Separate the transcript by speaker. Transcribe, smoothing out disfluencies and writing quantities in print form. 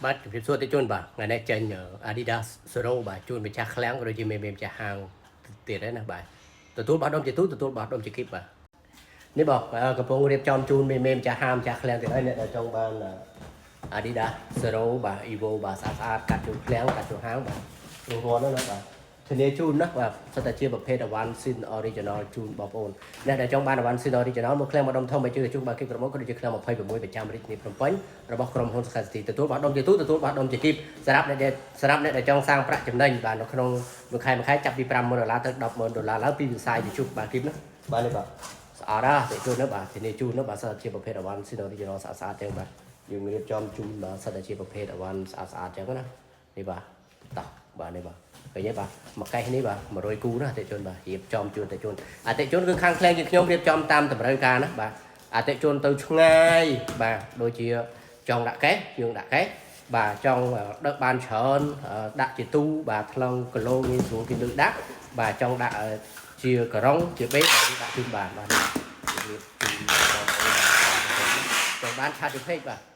Speaker 1: បាទជម្រាបសួរតិជនបាទថ្ងៃនេះចេញ Adidas Zero បាទជូនម្ចាស់ឃ្លាំងក៏ដូចជាមេមេម្ចាស់ហាងទៀតដែរណាបាទទទួលបោះដុំជាទូទទួលបោះដុំជាគីបបាទនេះបងកំពុងរៀបចំជូនមេមេម្ចាស់ហាងម្ចាស់ឃ្លាំងទៀតហើយអ្នកដែលចង់បាន Adidas Zero បាទ Evo បាទស្អាតស្អាតកាត់ជូនឃ្លាំងកាត់ជូនហាងបាទរួសរាន់ណាស់ណាបាទធានាជូនណាបាទសិតតែជាប្រភេទអវ៉ាន់ ស៊ីន Original ជូនបងប្អូនអ្នកដែលចង់បានអវ៉ាន់ស៊ីន Original មកឃ្លាំងម្ដុំធំឲ្យជឿជូនបាទគីប្រម៉ូក៏ដូចជាឃ្លាំង26ប្រចាំរាជធានីភ្នំពេញរបស់ក្រុមហ៊ុន Sky City ទទួលបោះដុំជាទូទទួលបោះដុំជាគីបសម្រាប់អ្នកដែលចង់សាងប្រាក់ចំណេញបាទនៅក្នុងមួយខែមួយខែចាប់ពី50000ដុល្លារទៅ100,000ដុល្លារឡើងពីវិស័យជជុះបាទគីបណាបាទនេះបាទស្អាតណាស់តិចជូនណាបាទធានាជូនណាបាទសិតតែជាប្រភេទអវ៉ាន់ស៊ីន Original ស្អាតស្អាតចឹងបាទយើងរៀបចំជូនបាទសិតតែជាប្រភេទអវ៉ាន់ស្អាតស្អាតចឹងណានេះបាទតោះបាទនេះបាទឃើញទេបាទមួយកេះនេះបាទ100គូណាអតិជនបាទរៀបចំជូនអតិជនអតិជនគឺខាងឃ្លាំងជាខ្ញុំរៀបចំតាមតម្រូវការណាបាទអតិជនទៅឆ្ងាយបាទដូចជាចង់ដាក់កេះយើងដាក់កេះបាទចង់ដឹកបានច្រើនដាក់ជាទូបាទថ្លឹងគីឡូងាយស្រួលគេលើកដាក់បាទចង់ដាក់ជាការ៉ុងជាបេបាទយើងដាក់ជូនបានបាទរៀបជូនបងប្អូនចង់បាន chat ទៅ page បាទ។